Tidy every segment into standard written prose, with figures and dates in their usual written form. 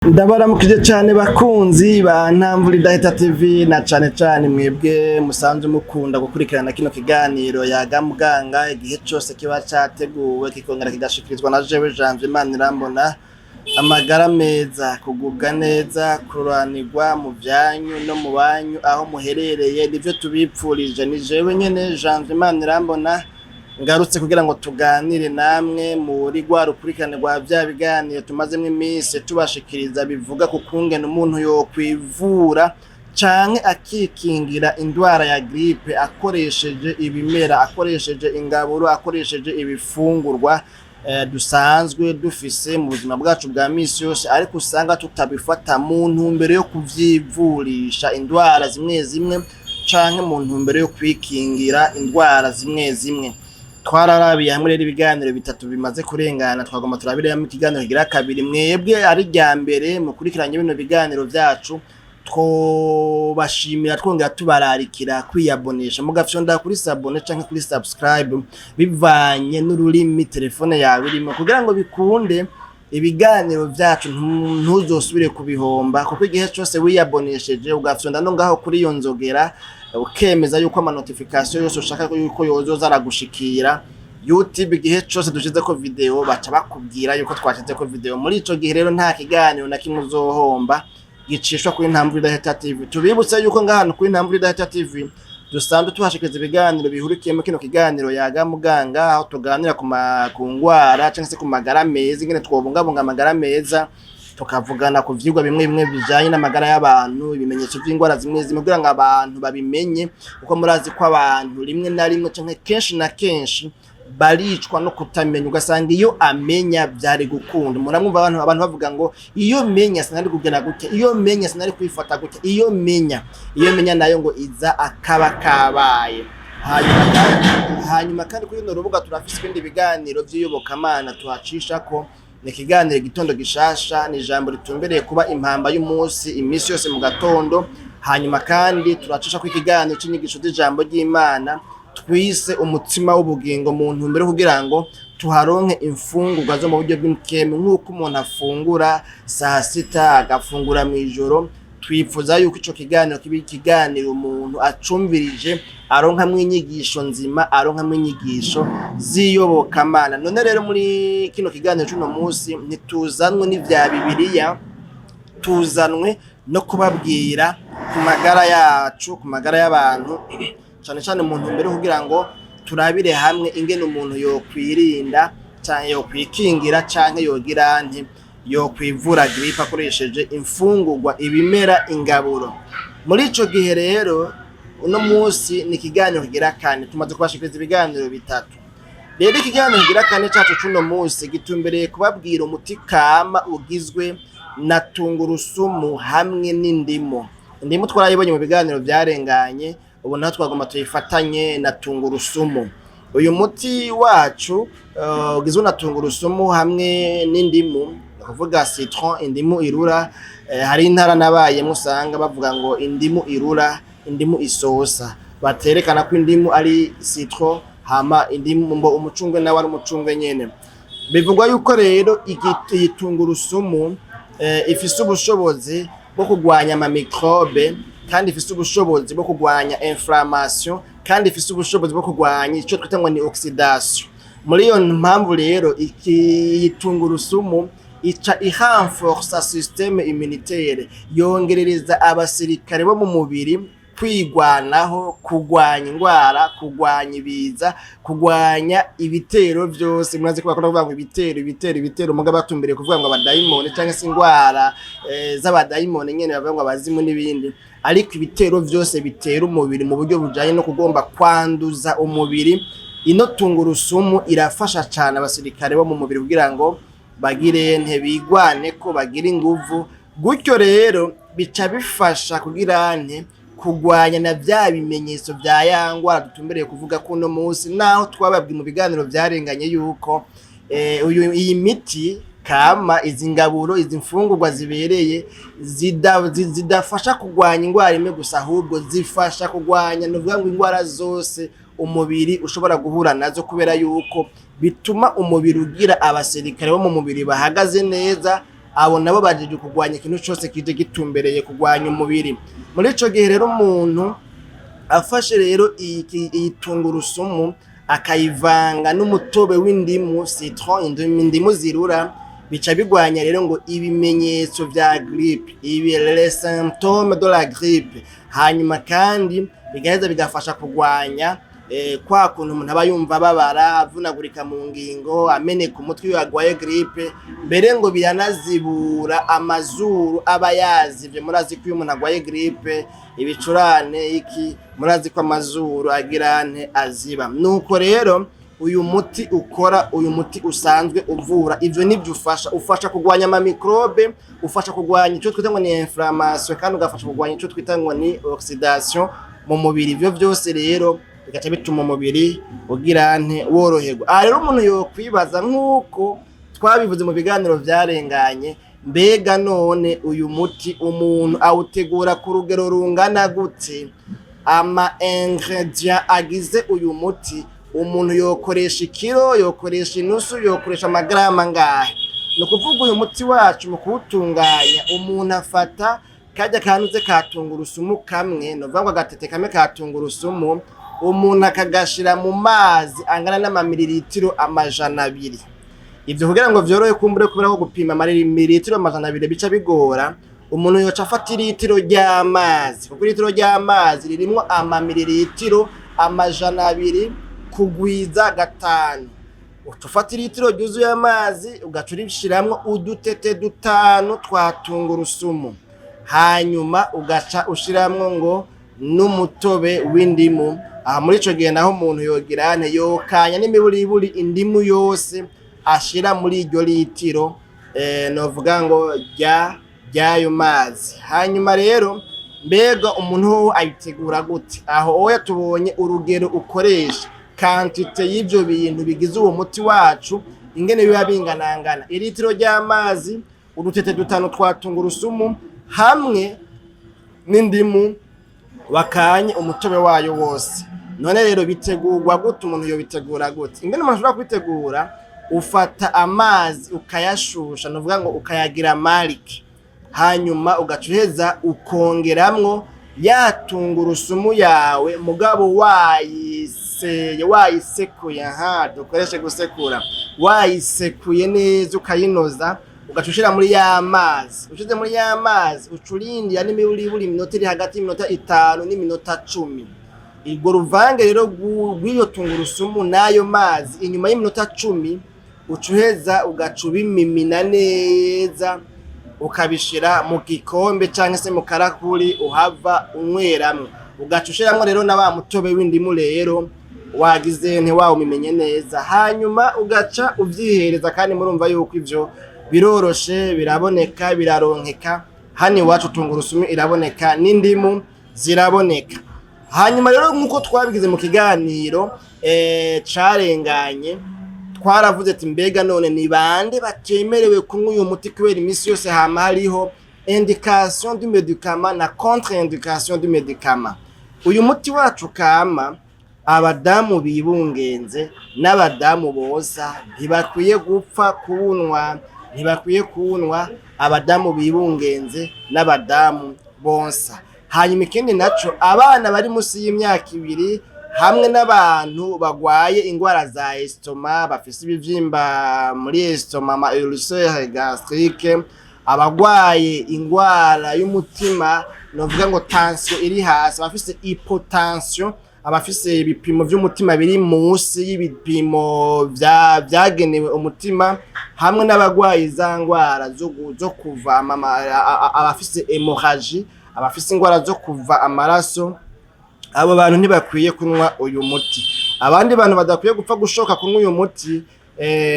Ndabaramukije cane bakunzi ba Ntamvura Idahita TV, na cane cane mwebwe musanzwe mukunda gukurikirana kino kiganiro Yaga Muganga, igihe cose kiba categuwe kikongera kigashikirizwa na jewe Janvier Manirambona. Amagara meza, kugubwa neza, kuroranirwa mu vyanyu no mu banyu aho muherereye, nivyo tubipfurije. Ni jewe nyene Janvier Manirambona ngarutse kugira ngo tuganire namwe muri rwa rukurikirane rwa vya biganiro tumazemwo iminsi tubashikiriza, bivuga ku kungene umuntu yokwivura canke akikingira indwara ya grippe akoresheje ibimera, akoresheje ingaburo, akoresheje ibifungurwa dusanzwe dufise mu buzima bwacu bwa misi yose, ariko usanga tutabifata mu ntumbero yo kuvyivurisha indwara zimwe zimwe canke mu ntumbero yo kwikingira indwara zimwe zimwe. Twararabiye hamwe rero ibiganiro bitatu bimaze kurengana, twagomba turabire hamwe ikiganiro kigira kabiri. Mwebwe ari rya mbere mukurikiranye bino biganiro vyacu, twobashimira twongera tubararikira kwiyabonesha, mugafyonda kuri s'abonner canke kuri subscribe, bivanye n'ururimi telefone yawe irimo, kugira ngo bikunde ibiganiro vyacu ntuzosubire kubihomba, kuko igihe cose wiyabonesheje, ugafyonda no ngaho kuri iyo nzogera, ukemeza yuko ama notification yose ushaka yuko yozoza aragushikira, YouTube igihe cose dushizeko video baca bakubwira yuko twashizeko video. Muri ico gihe rero nta kiganiro na kimwe uzohomba gicishwa kuri Ntamvura Idahita TV. Tubibutse yuko ngahantu kuri Ntamvura Idahita TV dusanzwe tuhashikiriza ibiganiro bihurikiyemo kino kiganiro Yaga Muganga, aho tuganira ku ngwara canke se ku magara meza, ingene twobungabunga amagara meza, tukavugana ku vyigwa bimwe bimwe bijanye n'amagara y'abantu, ibimenyetso vy'ingwara zimwe zimwe, kugira ngo abantu babimenye, kuko murazi ko abantu rimwe na rimwe canke kenshi na kenshi baricwa no kutamenya. Ugasanga iyo amenya vyari gukunda. Muramwumva abantu bavuga ngo "Iyo menya sinari kugena gutya, iyo menya sinari kwifata gutya, iyo menya." Iyo menya nayo ngo iza akaba kabaye. Hanyuma kandi kuri runo rubuga turafise ibindi biganiro vy'iyobokamana tuhacishako. Ni ikiganiro Igitondo Gishasha, ni ijambo ritumbereye kuba impamba y'umunsi iminsi yose mu gatondo. Hanyuma kandi turacishako ikiganiro c'inyigisho z'ijambo ry'Imana twise Umutsima w'Ubugingo, mu ntumbero yo kugira ngo tuharonke imfungurwa zo mu buryo bw'impwemu. Nk'uko umuntu afungura saa sita, agafungura mw'ijoro, twifuza yuko ico kiganiro kiba ikiganiro umuntu acumvirije aronkamwo inyigisho nzima, aronkamwo inyigisho z'iyobokamana. None rero muri kino kiganiro c'uno munsi ntituzanwe n'ivya Bibiliya, tuzanwe no kubabwira ku magara yacu, ku magara y'abantu, cane cane mu ntumbero yo kugira ngo turabire hamwe ingene umuntu yokwirinda canke yokwikingira canke yogira nti yokwivura grippe akoresheje imfungurwa, ibimera, ingaburo. Muri ico gihe rero uno munsi ni ikiganiro kigira kane, tumaze kubashikiriza ibiganiro bitatu. Rero ikiganiro kigira kane cacu c'uno munsi gitumbereye kubabwira umuti kama ugizwe na tungurusumu hamwe n'indimu. Indimu twarayibonye mu biganiro vyarenganye, ubu naho twagomba tuyifatanye na tungurusumu. Uyu muti wacu ugizwe na tungurusumu hamwe n'indimu, ni ukuvuga citron, indimu irura. Hari intara nabayemwo usanga bavuga ngo indimu irura, indimu isosa, baterekana ko indimu ari citron, hama indimu mbo umucungwe nawe ari umucungwe nyene. Bivugwa yuko rero iyi tungurusumu ifise ubushobozi bwo kugwanya ama microbe, kandi ifise ubushobozi bwo kugwanya inflammation, kandi ifise ubushobozi bwo kurwanya ico twita ngo ni oxydation. Muri iyo mpamvu rero iyi tungurusumu ica irenforça système immunitaire, yongerereza abasirikare bo mu mubiri kwigwanaho, kugwanya ingwara, kugwanya ibiza, kugwanya ibitero vyose. Murazi ko bakunda kuvuga ngo ibitero, ibitero, ibitero, mugabo batumbereye kuvuga ngo abadayimoni canke se ingwara z'abadayimoni nyene, bavuga ngo abazimu n'ibindi. Ariko ibitero vyose bitera umubiri mu buryo bujanye no kugomba kwanduza umubiri, ino tungurusumu irafasha cane abasirikare bo mu mubiri kugira ngo bagire ntibigwane ko bagire inguvu. Gutyo rero bica bifasha kugira nte kugwanya na vya bimenyetso vya ya ngwara dutumbereye kuvuga ko uno munsi, naho twababwiye mu biganiro vyarenganye yuko iyi miti kama, izi ngaburo, izi mfungurwa zibereye zidafasha kugwanya ingwara imwe gusa, ahubwo zifasha kugwanya, nuvuga ngo ingwara zose umubiri ushobora guhura nazo, kubera yuko bituma umubiri ugira abasirikare bo mu mubiri bahagaze neza. Abo nabo bajeje kurwanya ikintu cose kije gitumbereye kurwanya umubiri. Muri ico gihe rero, umuntu afashe rero iyi tungurusumu akayivanga n'umutobe w'indimu, citron, indimu zirura, bica bigwanya rero ngo ibimenyetso vya grippe, ibi les symptômes de la grippe. Hanyuma kandi bigaheza bigafasha kurwanya kwa kuntu umuntu aba yumva ababara, avunagurika mu ngingo, ameneka umutwe iyo agwaye grippe. Mbere ngo biranazibura amazuru aba yazivye. Murazi ko iyo umuntu agwaye grippe, ibicurane, iki, murazi ko amazuru agira nte? Aziba. Nuko rero uyu muti ukora, uyu muti usanzwe uvura ivyo, nivyo ufasha. Ufasha kurwanya amamicrobe, ufasha kurwanya ico twita ngo ni inflammation, kandi ugafasha kurwanya ico twita ngo ni oxydation mu mubiri. Ivyo vyose rero bigaca bituma umubiri ugira nte? Woroherwa. Aha rero umuntu yokwibaza, nk'uko twabivuze mu biganiro vyarenganye, mbega none uyu muti umuntu awutegura ku rugero rungana gute? Ama ingrédients agize uyu muti, umuntu yokoresha ikiro, yokoresha inusu, yokoresha amagarama angahe? Ni ukuvuga, uyu muti wacu mu kuwutunganya, umuntu afata karya kanuze ka tungurusumu kamwe, ni ukuvuga ngo agatete kamwe ka tungurusumu, umuntu akagashira mu mazi angana n'amamiriritiro 200. Ivyo kugira ngo vyorohe kumbure, kubera ko gupima amamiriritiro 200 bica bigora, umuntu yoca afata iritiro ry'amazi, kuko iritiro ry'amazi ririmwo amamiriritiro 200 kugwiza 5. Uca ufata iritiro ryuzuye amazi, ugaca urishiramwo udutete dutanu twa tungurusumu, hanyuma ugaca ushiramwo ngo n'umutobe w'indimu. Aha muri ico gihe naho umuntu yogira nte? Yokanya n'imiburiburi indimu yose ashira muri iryo litiro, novuga ngo rya ry'ayo mazi. Hanyuma rero, mbega umuntu hoho ayitegura gute? Aho oya, tubonye urugero ukoresha, quantité y'ivyo bintu bigize uwo muti wacu, ingene biba binganangana: iritiro ry'amazi, udutete dutanu twa tungurusumu hamwe n'indimu wakanye umutobe wayo wose. None rero bitegurwa gute? Umuntu yobitegura gute? Ingene umuntu ashobora kubitegura: ufata amazi ukayashusha, nuvuga ngo ukayagira marike, hanyuma ugaca uheza ukongeramwo ya tungurusumu yawe, mugabo wayiseye, wayisekuye. Aha dukoreshe gusekura, wayisekuye neza ukayinoza, ugaca ushira muri ya mazi. Ushize muri ya mazi, uca urindira n'imiburiburi iminota iri hagati y'iminota 5 n'iminota 10. Urwo ruvange rero rw'iyo tungurusumu n'ayo mazi, inyuma y'iminota 10 uca uheza ugaca ubimimina neza, ukabishira mu gikombe canke se mu karakuri uhava unyweramwo, ugaca ushiramwo rero na wa mutobe w'indimu rero wagize ntiwawumimenye neza, hanyuma ugaca uvyihereza. Kandi murumva yuko ivyo biroroshe, biraboneka, biraronkeka hano iwacu. Tungurusumu iraboneka n'indimu ziraboneka. Hanyuma rero, nk'uko twabigize mu kiganiro carenganye, twaravuze ati mbega none ni bande batemerewe kunywa uyu muti? Kubera iminsi yose hama hariho indication du médicament na contre indication du médicament. Uyu muti wacu kama, abadamu bibungenze n'abadamu bosa ntibakwiye gupfa kuwunywa, ntibakwiye kuwunywa, abadamu bibungenze n'abadamu bonsa. Hanyuma ikindi naco, abana bari musi y'imyaka 2 hamwe n'abantu bagwaye ingwara za estomac, bafise ibivyimba muri estomac, ama ulcère gastrique, abagwaye ingwara y'umutima, novuga ngo tension iri hasi, abafise hypotension, abafise ibipimo vy'umutima biri munsi y'ibipimo vyagenewe umutima, hamwe n'abagwaye za ngwara zo kuva abafise hémorragie, abafise ingwara zo kuva amaraso, abo bantu ntibakwiye kunywa uyu muti. Abandi bantu badakwiye gupfa gushoka kunywa uyu muti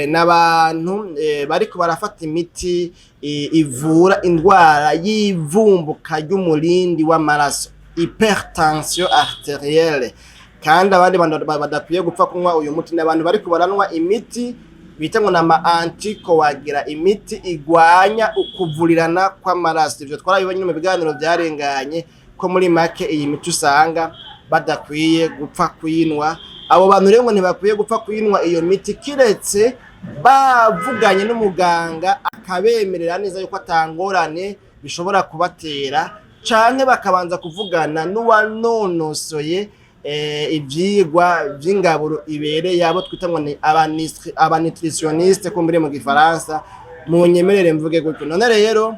n'abantu bariko barafata imiti ivura indwara y'ivumbuka ry'umurindi w'amaraso, hypertension artérielle. Kandi abandi bantu badakwiye gupfa kunywa uyu muti ni abantu bariko baranywa imiti bita ngo nama anticoagulant, imiti igwanya ukuvurirana kw'amaraso. Ivyo twarabibonye mu biganiro vyarenganye, ko muri make iyi miti usanga badakwiye gupfa kuyinwa. Abo bantu rero ngo ntibakwiye gupfa kuyinwa iyo miti kiretse Bavuganye n'umuganga akabemerera neza yuko atangorane bishobora kubatera, canke bakabanza kuvugana n'uwanonosoye ivyigwa vy'ingaburo ibereye, abo twita ngo ni abanutritionniste kumbure mu gifaransa, mu nyemerere mvuge gutyo. None rero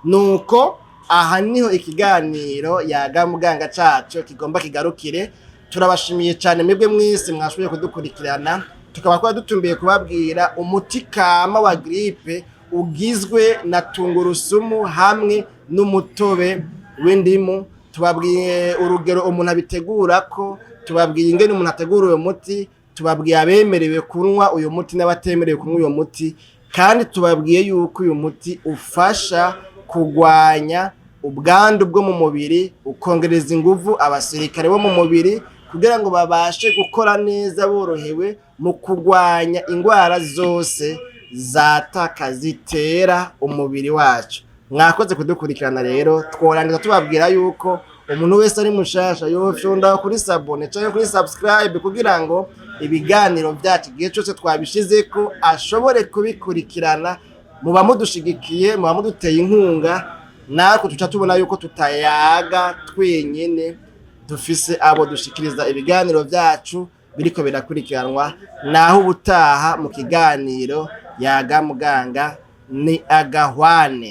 nuko aha niho ikiganiro Yaga Muganga cacu kigomba kigarukire. Turabashimiye cyane mwebwe mwese mwashoboye kudukurikirana. Tukaba twari dutumbiye kubabwira umuti kama wa grippe ugizwe na tungurusumu hamwe n'umutobe w'indimu. Tubabwiye urugero umuntu abitegura, ko tubabwiye ingene umuntu ategura uyu muti, tubabwiye abemerewe kunywa uyu muti n'abatemerewe kunywa uyu muti, kandi tubabwiye yuko uyu muti ufasha kurwanya ubwandu bwo mu mubiri, ukongereza inguvu abasirikare bo mu mubiri kugira ngo babashe gukora neza borohewe mu kurwanya indwara zose zataka zitera umubiri wacu. Mwakoze kudukurikirana. Rero tworangiza tubabwira yuko umuntu wese ari mushasha yofyonda kuri s'abonner canke kuri subscribe kugira ngo ibiganiro byacu igihe cyose twabishizeko ashobore kubikurikirana. Muba mudushigikiye, muba muduteye inkunga, natwe tuca tubona yuko tutayaga twenyene, dufise abo dushikiriza ibiganiro byacu biriko birakurikiranwa. Naho ubutaha mu kiganiro Yaga Muganga, ni agahwane.